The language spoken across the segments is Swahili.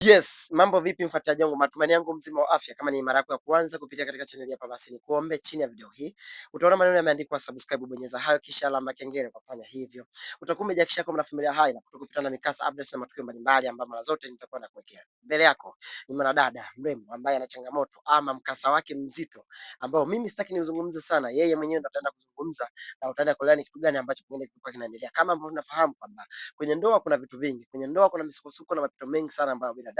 Yes, mambo vipi mfuatiliaji wangu, matumaini yangu mzima wa afya. Kama ni mara yako ya kwanza kupitia katika channel hapa, basi nikuombe chini ya video hii utaona maneno yameandikwa subscribe, bonyeza hayo kisha alama kengele. Kwa kufanya hivyo utakuwa umejihakikishia kwamba familia hai na kutokupitana na mikasa, updates na matukio mbalimbali ambayo mara zote nitakuwa nakuwekea. Mbele yako ni mwanadada mrembo ambaye ana changamoto ama mkasa wake mzito ambao mimi sitaki niuzungumze sana, yeye mwenyewe ndo ataenda kuzungumza na utaenda kuelewa ni kitu gani ambacho pengine kilikuwa kinaendelea. Kama ambavyo tunafahamu kwamba kwenye ndoa kuna vitu vingi, kwenye ndoa kuna misukosuko na mapito mengi sana ambayo binadamu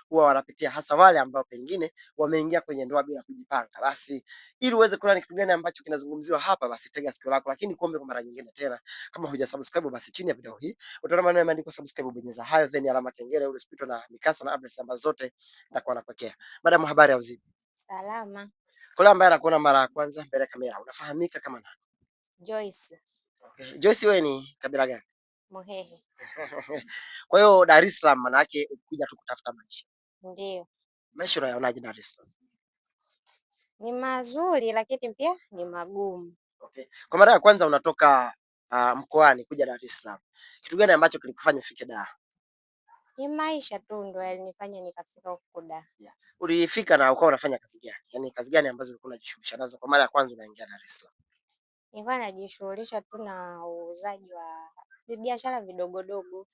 huwa wanapitia, hasa wale ambao pengine wameingia kwenye ndoa bila kujipanga. Basi ili uweze kuelewa ni kitu gani ambacho kinazungumziwa hapa, basi tega sikio lako, lakini kuombe kwa mara nyingine tena, kama hujasubscribe, basi chini ya video hii utaona maneno yameandikwa subscribe, bonyeza hayo, then alama kengele, ili usipitwe na mikasa na updates ambazo zote nitakuwa nakuwekea. Madam, habari ya uzima? Salama. Kwa ambaye anakuona mara ya kwanza mbele ya kamera, unafahamika kama nani? Joyce. Okay. Joyce, wewe ni kabila gani? Muhehe. Kwa hiyo Dar es Salaam maana yake ukuja tu kutafuta maisha. Ndiyo. Maisha unayaonaje Dar es Salaam? Ni mazuri lakini pia ni magumu. Okay. Kwa mara ya kwanza unatoka mkoani kuja Dar es Salaam, kitu gani ambacho kilikufanya ufike Dar? Ni maisha tu ndo yalinifanya nikafika huku Dar. Yeah. Ulifika na ukawa unafanya kazi gani? Yaani kazi gani ambazo ulikuwa unajishughulisha nazo kwa mara ya kwanza unaingia Dar es Salaam? Nilikuwa najishughulisha tu na uuzaji wa biashara vidogodogo,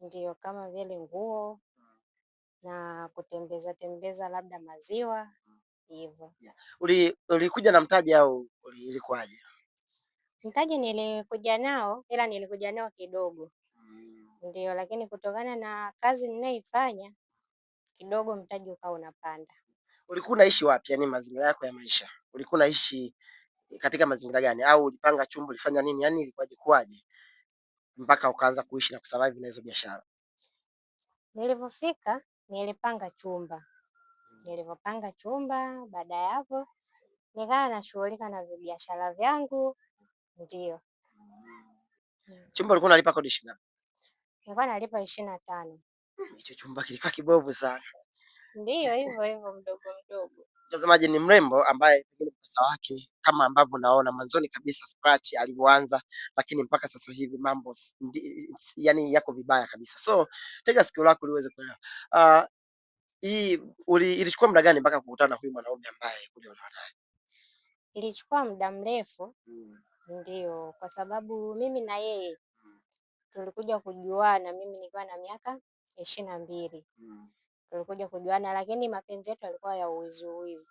ndio kama vile nguo na kutembeza tembeza labda maziwa hivyo. Yeah. Ulikuja na mtaji au ilikuwaje? Mtaji nilikuja nao, ila nilikuja nao kidogo ndio, lakini kutokana na kazi ninayoifanya kidogo mtaji ukawa unapanda. Ulikuwa unaishi wapi? Yaani mazingira yako ya maisha, ulikuwa unaishi katika mazingira gani? Au ulipanga chumba, ulifanya nini? Yaani ilikuwaje kuwaje mpaka ukaanza kuishi na kusurvive na hizo biashara? Nilivyofika nilipanga chumba, nilivyopanga chumba, baada ya hapo nikawa nashughulika na vibiashara vyangu, ndio. Chumba ulikuwa unalipa kodi shilingi ngapi? Nilikuwa nalipa 25. Hicho chumba kilikuwa kibovu sana. Ndiyo hivyo hivyo, mdogo mdogo. Mtazamaji, ni mrembo ambaye pengine mkasa wake kama ambavyo naona mwanzoni kabisa scratch alivyoanza, lakini mpaka sasa hivi mambo yani yako vibaya kabisa. So tega sikio lako liweze kuelewa. Hii ilichukua muda gani mpaka kukutana na huyu mwanaume ambaye uliolewa naye? Ilichukua muda mrefu, ndio, kwa sababu mimi na yeye tulikuja kujuana mimi nikiwa na miaka 22. Tulikuja kujuana lakini mapenzi yetu yalikuwa ya uwizi uwizi.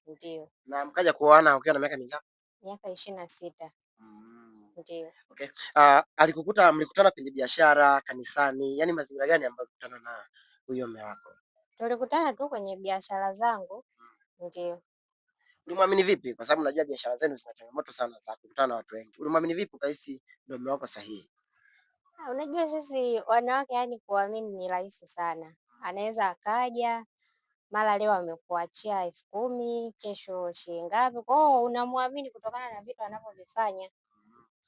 Ndio. Na mkaja kuoana ukiwa na miaka mingapi? Miaka 26. Ndio. Okay. Alikukuta, mlikutana kwenye biashara, kanisani, yani mazingira gani ambayo ulikutana na huyo mume wako? Tulikutana tu kwenye biashara zangu. Ndio. Ulimwamini vipi? Kwa sababu najua biashara zenu zina changamoto sana za kukutana na watu wengi. Ulimwamini vipi ukahisi ndio mume wako sahihi? Unajua sisi wanawake yani kuamini ni rahisi sana. Anaweza akaja mara leo amekuachia 10,000, kesho shilingi ngapi. Kwa hiyo unamwamini kutokana na vitu anavyovifanya.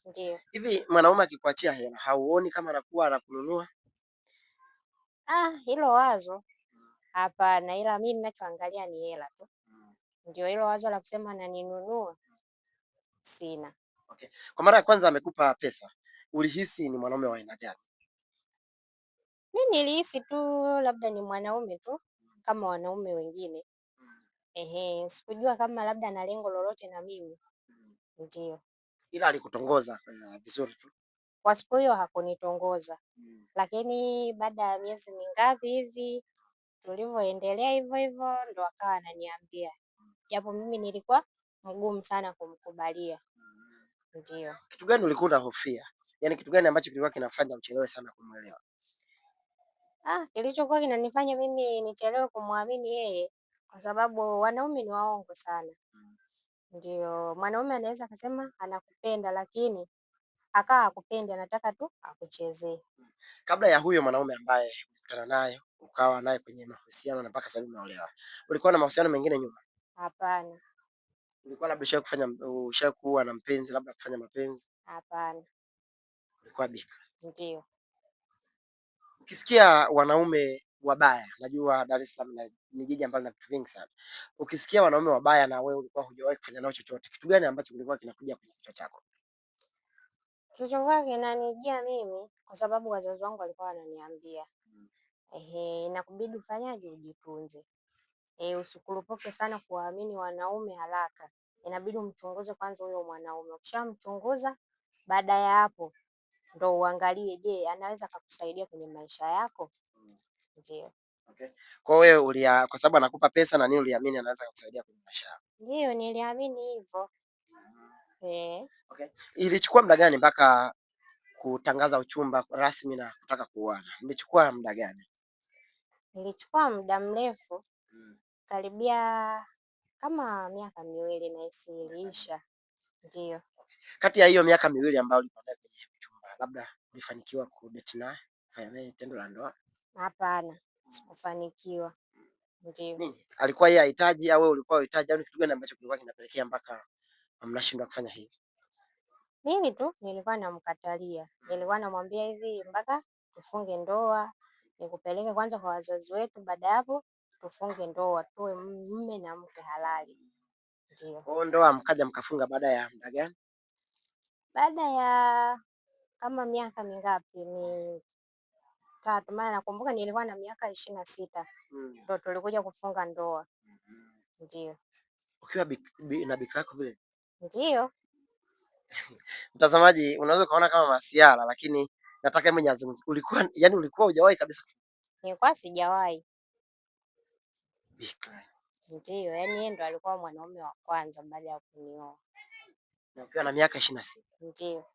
Ndio. Hivi mwanaume akikuachia hela hauoni kama anakuwa anakununua? Hilo wazo hapana, ila mimi ninachoangalia ni hela tu. Ndio hilo wazo la kusema ananinunua sina. Okay. Kwa mara ya kwanza amekupa pesa, ulihisi ni mwanaume wa aina gani? Mimi nilihisi tu labda ni mwanaume tu kama wanaume wengine. Ehe, sikujua kama labda ana lengo lolote na mimi. Ndio. Ila alikutongoza vizuri tu. Kwa siku hiyo hakunitongoza. Lakini baada ya miezi mingapi hivi tulivyoendelea hivyo hivyo ndo akawa ananiambia. Japo mimi nilikuwa mgumu sana kumkubalia. Ndio. Kitu gani ulikuwa unahofia? Yaani kitu gani ambacho kilikuwa kinafanya uchelewe sana kumuelewa? Kilichokuwa kinanifanya mimi nichelewe kumwamini yeye kwa sababu wanaume ni waongo sana. Ndio, mwanaume anaweza akasema anakupenda lakini akawa hakupendi, anataka tu akuchezee. Kabla ya huyo mwanaume ambaye ulikutana naye ukawa naye kwenye mahusiano na mpaka sasa hivi umeolewa, ulikuwa na mahusiano mengine nyuma? Hapana. Ulikuwa labda ushakuwa na mpenzi labda kufanya mapenzi? Hapana. Ulikuwa bikra? Ndio. Ukisikia wanaume wabaya, najua Dar es Salaam ni jiji ambalo lina vitu vingi sana. Ukisikia wanaume wabaya na wewe ulikuwa hujawahi kufanya nao chochote, kitu gani ambacho kilikuwa kinakuja kwenye kichwa chako? Kilichokuwa kinanijia mimi kwa sababu wazazi wangu walikuwa wananiambia. Ehe, inakubidi ufanyaje, ujitunze. Usikurupuke sana kuwaamini wanaume haraka. Inabidi umchunguze kwanza huyo mwanaume. Ukishamchunguza, baada ya hapo ndo uangalie, je, anaweza akakusaidia kwenye maisha yako? Ndio. Okay. Kwa wewe ulia, kwa sababu anakupa pesa na nini, uliamini anaweza kukusaidia kwenye maisha yako? Ndio, niliamini hivyo. Eh. Okay. Ilichukua muda gani mpaka kutangaza uchumba rasmi na kutaka kuoana? Mlichukua muda gani? Nilichukua muda mrefu, karibia kama miaka 2 nahisi iliisha. Ndio. Kati ya hiyo miaka 2 ambayo ulikuwa naye kwenye uchumba, labda ulifanikiwa kudate naye, kufanya naye tendo la ndoa? Hapana, sikufanikiwa. Ndio. Nini? Alikuwa yeye hahitaji au wewe ulikuwa unahitaji au ni kitu gani ambacho kilikuwa kinapelekea mpaka mnashindwa kufanya hivi? Mimi tu nilikuwa namkatalia, nilikuwa namwambia hivi mpaka tufunge ndoa, nikupeleke kwanza kwa wazazi wetu, baada ya hapo tufunge ndoa, tuwe mume na mke halali. Ndio. Kwa hiyo ndoa mkaja mkafunga baada ya muda gani? Baada ya kama miaka mingapi, 3, maana nakumbuka nilikuwa na miaka 26 ndo tulikuja kufunga ndoa. Ndio. Ukiwa na bikira yako vile? Ndio. Mtazamaji, unaweza ukaona kama masiara, lakini nataka mimi niazungumzie. Ulikuwa, yani ulikuwa hujawahi kabisa? Nilikuwa sijawahi. Bikira. Ndio, yani yeye ndo alikuwa mwanaume wa kwanza baada ya kunioa. Na ukiwa na miaka 26. Ndio.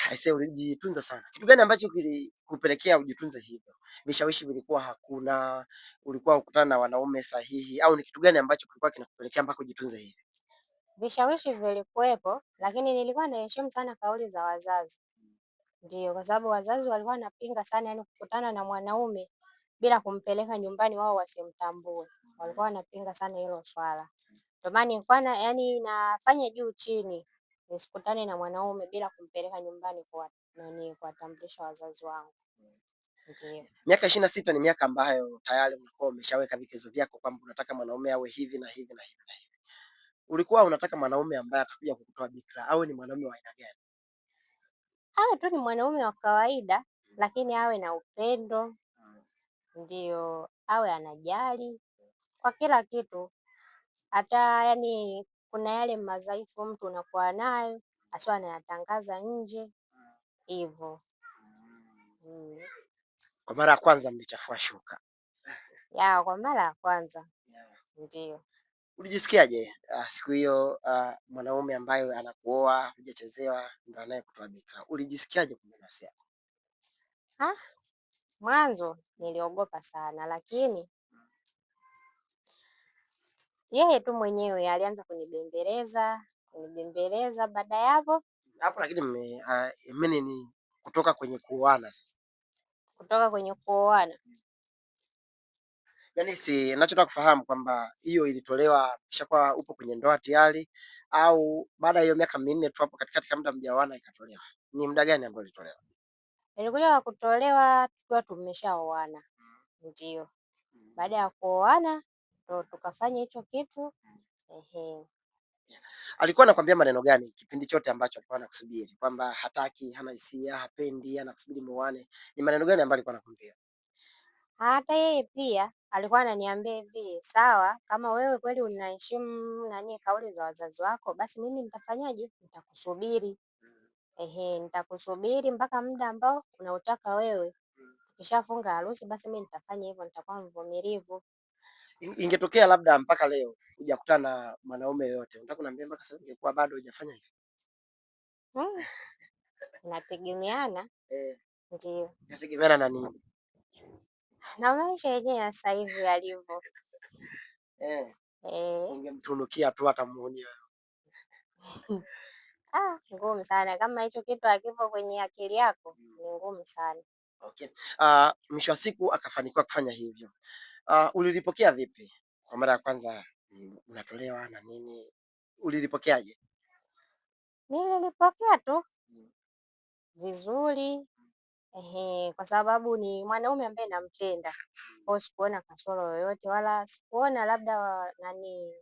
Aisee, ulijitunza sana. Kitu gani ambacho kilikupelekea ujitunze hivyo? Vishawishi vilikuwa hakuna, ulikuwa ukutana na wanaume sahihi, au ni kitu gani ambacho kilikuwa kinakupelekea mpaka ujitunze hivi? Vishawishi vilikuwepo, lakini nilikuwa naheshimu sana kauli za wazazi. Ndio, kwa sababu wazazi walikuwa wanapinga sana, yani kukutana na mwanaume bila kumpeleka nyumbani wao wasimtambue. Walikuwa wanapinga sana hilo swala. Ndio maana nilikuwa na, yani nafanya juu chini nisikutane na mwanaume bila kumpeleka nyumbani kwa nani, kuwatambulisha wazazi wangu. Ndio. Miaka 26 ni miaka ambayo tayari unakuwa umeshaweka vigezo vyako kwamba unataka mwanaume awe hivi na hivi na hivi na hivi. Ulikuwa unataka mwanaume ambaye atakuja kukutoa bikira awe ni mwanaume wa aina gani? Awe tu ni mwanaume wa kawaida, lakini awe na upendo, ndio, awe anajali kwa kila kitu. Hata yani kuna yale madhaifu mtu unakuwa nayo asiwe anayatangaza nje hivyo. Kwa mara ya kwanza mlichafua shuka? Ya, kwa mara ya kwanza. Ndio. Ulijisikiaje siku hiyo, mwanaume ambaye anakuoa hujachezewa ndo anayekutoa bikira? Ulijisikiaje kwenye nafsi yako? Mwanzo niliogopa sana, lakini yeye tu mwenyewe alianza kunibembeleza, kunibembeleza baada ya hapo hapo. Lakini mimi ni kutoka kwenye kuoana sasa. Kutoka kwenye kuoana. Yaani si ninachotaka kufahamu kwamba hiyo ilitolewa kishakuwa upo kwenye ndoa tayari au baada ya hiyo miaka 4 tu hapo katikati kama hamjaoana ikatolewa. Ni muda gani ambao ilitolewa? Ilikuja kutolewa tukiwa tumeshaoana. Ndio. Baada ya kuoana ndo tukafanya hicho kitu. Ehe. Alikuwa anakuambia maneno gani kipindi chote ambacho alikuwa anakusubiri kwamba hataki, hana hisia, hapendi, anakusubiri muoane? Ni maneno gani ambayo alikuwa anakuambia? Hata yeye pia alikuwa ananiambia hivi, sawa, kama wewe kweli unaheshimu nani kauli za wazazi wako, basi mimi nitafanyaje? Nitakusubiri. Ehe, nitakusubiri mpaka muda ambao unautaka wewe. Tukishafunga harusi basi mimi nitafanya hivyo, nitakuwa mvumilivu. Ingetokea labda mpaka leo hujakutana na mwanaume yoyote, unataka kuniambia mpaka sasa ungekuwa bado hujafanya hivyo? Inategemeana. Ndio. Inategemeana na nini? Na maisha yenyewe ya sasa hivi yalivyo. Ungemtunukia tu hata muone wewe. Ngumu sana. Kama hicho kitu hakipo kwenye akili yako, ni ngumu sana. Okay. Mwisho wa siku akafanikiwa kufanya hivyo. Ulilipokea vipi? Kwa mara ya kwanza unatolewa na nini? Ulilipokeaje? Nililipokea tu vizuri. Ehe, kwa sababu ni mwanaume ambaye nampenda. Kwa hiyo sikuona kasoro yoyote wala sikuona labda nani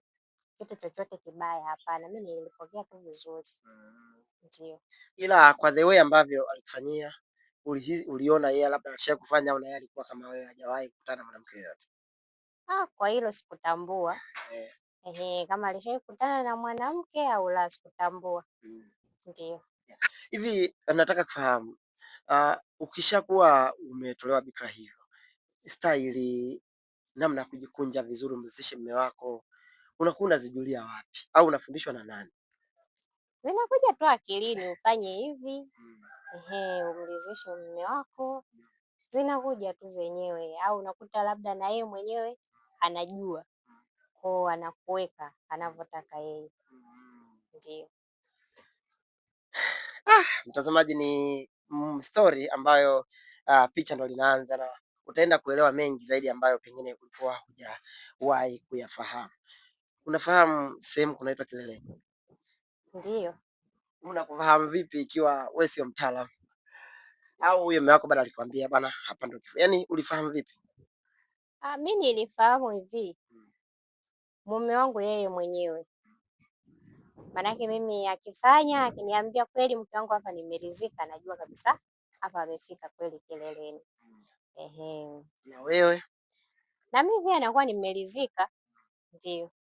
kitu chochote kibaya, hapana. Mimi nilipokea tu vizuri. Ndio. Ila kwa the way ambavyo alikufanyia Uliona yeye labda alishawahi kufanya au na yeye alikuwa kama wewe hajawahi kukutana na mwanamke yoyote? Ah, kwa hilo sikutambua. Ehe, kama alishawahi kukutana na mwanamke au la sikutambua. Ndio. Hivi nataka kufahamu ukishakuwa umetolewa bikra hiyo, staili, namna ya kujikunja vizuri umridhishe mume wako, unakuwa unazijulia wapi au unafundishwa na nani? Zinakuja tu akilini ufanye hivi, ehe, umridhishe mume wako, zinakuja tu zenyewe, au unakuta labda na yeye mwenyewe anajua kwao, anakuweka anavyotaka yeye. Ndio. Mtazamaji, ni story ambayo picha ndo linaanza na utaenda kuelewa mengi zaidi ambayo pengine ulikuwa hujawahi kuyafahamu. Unafahamu sehemu kunaitwa Kileleni? Ndio. Unakufahamu vipi ikiwa wewe sio mtaalamu? Au huyo mume wako bado alikwambia bana, hapa ndo kifo? Yaani ulifahamu vipi? Ah, mi nilifahamu hivi, mume wangu yeye mwenyewe, maanake mimi akifanya akiniambia kweli mke wangu hapa nimeridhika, najua kabisa hapa amefika kweli kileleni. Ehe. Na wewe? Na mimi pia nakuwa nimeridhika, ndio.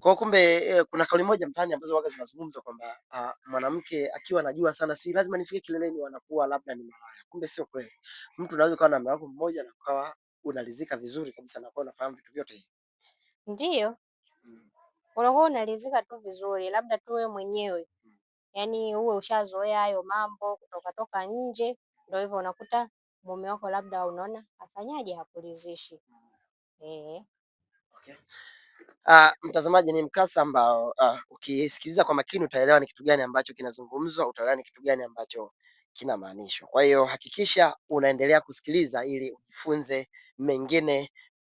Kwa kumbe kuna kauli moja mtaani ambazo waga zinazungumzwa kwamba mwanamke akiwa anajua sana si lazima nifike kileleni, wanakuwa labda ni malaya. Kumbe sio kweli. Mtu unaweza ukawa na mume wako mmoja na ukawa unaridhika vizuri kabisa na ukawa unafahamu vitu vyote hivi. Ndio. Unakuwa unaridhika tu vizuri, labda tu wewe mwenyewe yaani uwe ushazoea hayo mambo kutoka toka nje, ndio hivyo unakuta mume wako labda unaona afanyaje hakuridhishi. Eh. Okay. Mtazamaji, ni mkasa ambao ukisikiliza kwa makini utaelewa ni kitu gani ambacho kinazungumzwa, utaelewa ni kitu gani ambacho kinamaanishwa. Kwa hiyo hakikisha unaendelea kusikiliza ili ujifunze mengine.